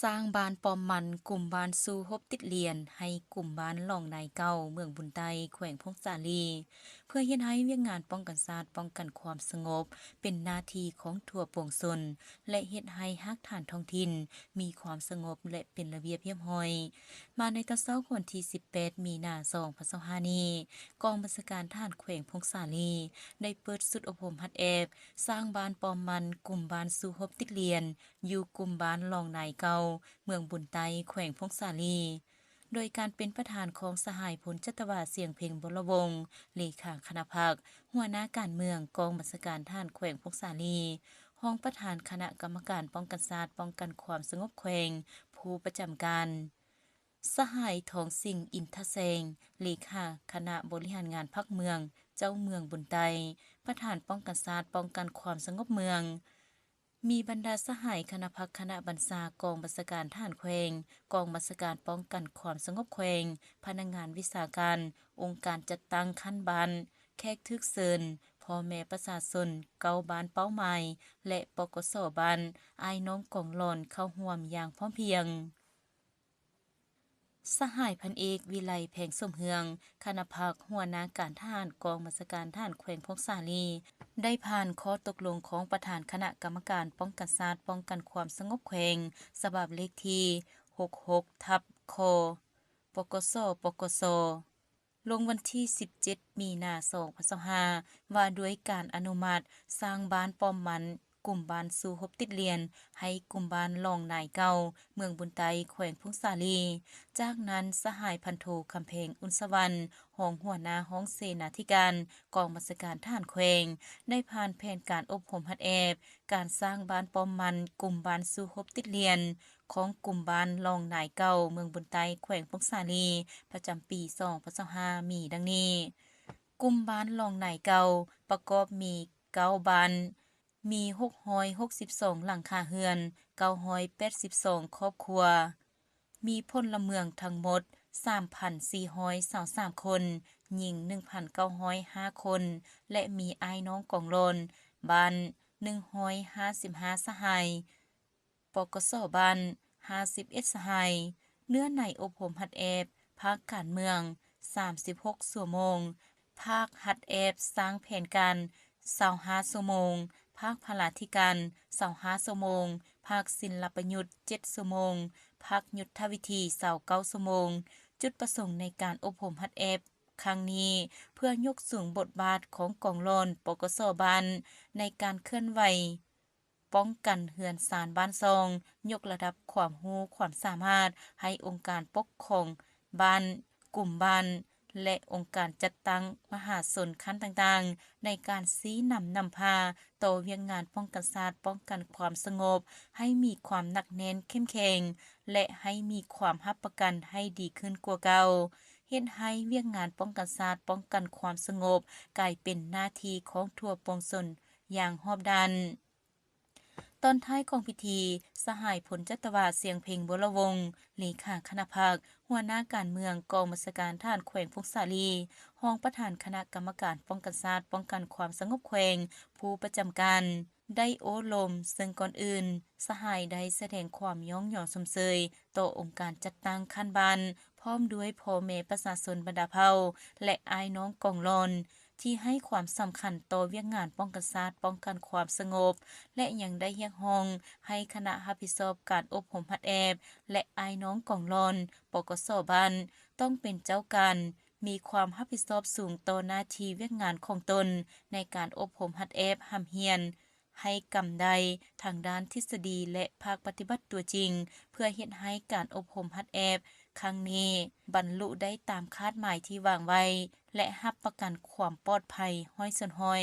ສ້າງບ້ານປ້ອມໝັ້ນ ກຸ່ມບ້ານສູ້ຮົບຕິດລຽນ ໃຫ້ກຸ່ມບ້ານລອງນາຍເກົ່າ ເມືອງບຸນໃຕ້ ແຂວງຜົ້ງສາລີ ເພື່ອເຮັດໃຫ້ວຽກງານປ້ອງກັນຊາດ ປ້ອງກັນຄວາມສະຫງົບ ເປັນໜ້າທີ່ຂອງທົ່ວປວງຊົນ ແລະ ເຮັດໃຫ້ຮາກຖານທ້ອງຖິ່ນມີຄວາມສະຫງົບ ແລະ ເປັນລະບຽບຮຽບຮ້ອຍ. ມາໃນຕອນເຊົ້າຂອງວັນທີສິບແປດ ມີນາ ສອງພັນຊາວຫ້ານີ້, ກອງບັນຊາການທະຫານແຂວງຜົ້ງສາລີ ໄດ້ເປີດຊຸດອົບຮົມຫັດແອບ ສ້າງບ້ານປ້ອມໝັ້ນ ກຸ່ມບ້ານສູ້ຮົບຕິດລຽນ ຢູ່ກຸ່ມບ້ານລອງນາຍເກົ່າ ເມືອງບຸນໃຕ້ ແຂວງຜົ້ງສາລີ ໂດຍການເປັນປະທານຂອງສະຫາຍ ພົນຈັດຕະວາ ສຽງເພັງ ວໍລະວົງ ເລຂາຄະນະພັກ, ຫົວໜ້າການເມືອງ ກອງບັນຊາການທະຫານແຂວງຜົ້ງສາລີ, ຮອງປະທານຄະນະກຳມະການປ້ອງກັນຊາດ ປ້ອງກັນຄວາມສະຫງົບແຂວງ ຜູ້ປະຈຳການ, ສະຫາຍ ທອງສິງ ອິນທະແສງ ເລຂາຄະນະບໍລິຫານງານພັກເມືອງ ເຈົ້າເມືອງບຸນໃຕ້, ປະທານປ້ອງກັນຊາດ ປ້ອງກັນຄວາມສະຫງົບເມືອງ, ມີບັນດາສະຫາຍຄະນະພັກຄະນະບັນຊາກອງບັນຊາການທະຫານແຂວງ, ກອງບັນຊາການປ້ອງກັນຄວາມສະຫງົບແຂວງ, ພະນັກງານວິຊາການ, ອົງການຈັດຕັ້ງຂັ້ນບ້ານ, ແຂກຖືກເຊີນ, ພໍ່ແມ່ປະຊາຊົນເກົ້າບ້ານເປົ້າໝາຍ ແລະ ປກສ ບ້ານ, ອ້າຍນ້ອງກອງຫຼອນເຂົ້າຮ່ວມຢ່າງພ້ອມພຽງ. ສະຫາຍ ພັນເອກ ວິໄລ ແພງສົມເຮືອງ ຄະນະພັກ, ຫົວໜ້າການທະຫານ ກອງບັນຊາການທະຫານແຂວງຜົ້ງສາລີ ໄດ້ຜ່ານຂໍ້ຕົກລົງຂອງປະທານຄະນະກຳມະການປ້ອງກັນຊາດ ປ້ອງກັນຄວາມສະຫງົບແຂວງ ສະບັບເລກທີຫົກຫົກ ທັບ ຄ ປກສ ປກສ ລົງວັນທີສິບເຈັດ ມີນາ ສອງພັນຊາວຫ້າ ວ່າດ້ວຍການອະນຸມັດສ້າງບ້ານປ້ອມໝັ້ນ ກຸ່ມບ້ານສູ້ຮົບຕິດລຽນ ໃຫ້ກຸ່ມບ້ານລອງນາຍເກົ່າ ເມືອງບຸນໃຕ້ ແຂວງຜົ້ງສາລີ. ຈາກນັ້ນ ສະຫາຍ ພັນໂທ ຄຳແພງ ອຸ່ນສະຫວັນ ຮອງຫົວໜ້າຫ້ອງເສນາທິການ ກອງບັນຊາການທະຫານແຂວງ ໄດ້ຜ່ານແຜນການອົບຮົມຫັດແອບ ການສ້າງບ້ານປ້ອມໝັ້ນ ກຸ່ມບ້ານສູ້ຮົບຕິດລຽນ ຂອງກຸ່ມບ້ານລອງນາຍເກົ່າ ເມືອງບຸນໃຕ້ ແຂວງຜົ້ງສາລີ ປະຈຳປີສອງພັນຊາວຫ້າ ມີດັ່ງນີ້: ກຸ່ມບ້ານລອງນາຍເກົ່າ ປະກອບມີເກົ້າບ້ານ, ມີຫົກຮ້ອຍຫົກສິບສອງຫຼັງຄາເຮືອນ, ເກົ້າຮ້ອຍແປດສິບສອງຄອບຄົວ, ມີພົນລະເມືອງທັງໝົດ ສາມພັນສີ່ຮ້ອຍຊາວສາມຄົນ, ຍິງໜຶ່ງພັນເກົ້າຮ້ອຍຫ້າຄົນ ແລະ ມີອ້າຍນ້ອງກອງຫຼອນບ້ານ ໜຶ່ງຮ້ອຍຫ້າສິບຫ້າສະຫາຍ, ປກສ ບ້ານ ຫ້າສິບເອັດສະຫາຍ. ເນື້ອໃນອົບຮົມຫັດແອບ ພາກການເມືອງ ສາມສິບຫົກຊົ່ວໂມງ, ພາກຫັດແອບສ້າງແຜນການ ຊາວຫ້າຊົ່ວໂມງ, ພາກພະລາທິການ ຊາວຫ້າຊົ່ວໂມງ, ພາກສິນລະປະຍຸດ ເຈັດຊົ່ວໂມງ, ພາກຍຸດທະວິທີ ຊາວເກົ້າຊົ່ວໂມງ. ຈຸດປະສົງໃນການອົບຮົມຫັດແອບຄັ້ງນີ້ ເພື່ອຍົກສູງບົດບາດຂອງກອງຫຼອນ ປກສ ບ້ານ ໃນການເຄື່ອນໄຫວ ປ້ອງກັນເຮືອນຊານບ້ານຊ່ອງ, ຍົກລະດັບຄວາມຮູ້ຄວາມສາມາດໃຫ້ອົງການປົກຄອງບ້ານ, ກຸ່ມບ້ານ ແລະ ອົງການຈັດຕັ້ງມະຫາຊົນຂັ້ນຕ່າງໆ ໃນການຊີ້ນຳນຳພາຕໍ່ວຽກງານປ້ອງກັນຊາດ, ປ້ອງກັນຄວາມສະຫງົບ ໃຫ້ມີຄວາມໜັກແໜ້ນເຂັ້ມແຂງ ແລະ ໃຫ້ມີຄວາມຮັບປະກັນໃຫ້ດີຂຶ້ນກວ່າເກົ່າ, ເຮັດໃຫ້ວຽກງານປ້ອງກັນຊາດ, ປ້ອງກັນຄວາມສະຫງົບ ກາຍເປັນໜ້າທີ່ຂອງທົ່ວປວງຊົນຢ່າງຮອບດ້ານ. ຕອນທ້າຍຂອງພິທີ, ສະຫາຍ ພົນຈັດຕະວາ ສຽງເພັງ ວໍລະວົງ ເລຂາຄະນະພັກ, ຫົວໜ້າການເມືອງ ກອງບັນຊາການທະຫານແຂວງຜົ້ງສາລີ, ຮອງປະທານຄະນະກຳມະການປ້ອງກັນຊາດ, ປ້ອງກັນຄວາມສະຫງົບແຂວງ ຜູ້ປະຈຳການ ໄດ້ໂອ້ລົມ, ເຊິ່ງກ່ອນອື່ນ ສະຫາຍໄດ້ສະແດງຄວາມຍ້ອງຍໍຊົມເຊີຍຕໍ່ອົງການຈັດຕັ້ງຂັ້ນບ້ານ ພ້ອມດ້ວຍພໍ່ແມ່ປະຊາຊົນບັນດາເຜົ່າ ແລະ ອ້າຍນ້ອງກອງຫຼອນ ທີ່ໃຫ້ຄວາມສຳຄັນຕໍ່ວຽກງານປ້ອງກັນຊາດ, ປ້ອງກັນຄວາມສະຫງົບ ແລະ ຍັງໄດ້ຮຽກຮ້ອງໃຫ້ຄະນະຮັບຜິດຊອບການອົບຮົມຫັດແອບ ແລະ ອ້າຍນ້ອງກອງຫຼອນ ປກສ ບ້ານ ຕ້ອງເປັນເຈົ້າການ, ມີຄວາມຮັບຜິດຊອບສູງຕໍ່ໜ້າທີ່ວຽກງານຂອງຕົນ ໃນການອົບຮົມຫັດແອບຮ່ຳຮຽນ ໃຫ້ກຳໄດ້ທັງດ້ານທິດສະດີ ແລະ ພາກປະຕິບັດຕົວຈິງ ເພື່ອເຮັດໃຫ້ການອົບຮົມຫັດແອບຄັ້ງນີ້ບັນລຸໄດ້ຕາມຄາດໝາຍທີ່ວາງໄວ້ ແລະ ຮັບປະກັນຄວາມປອດໄພຮ້ອຍສ່ວນຮ້ອຍ.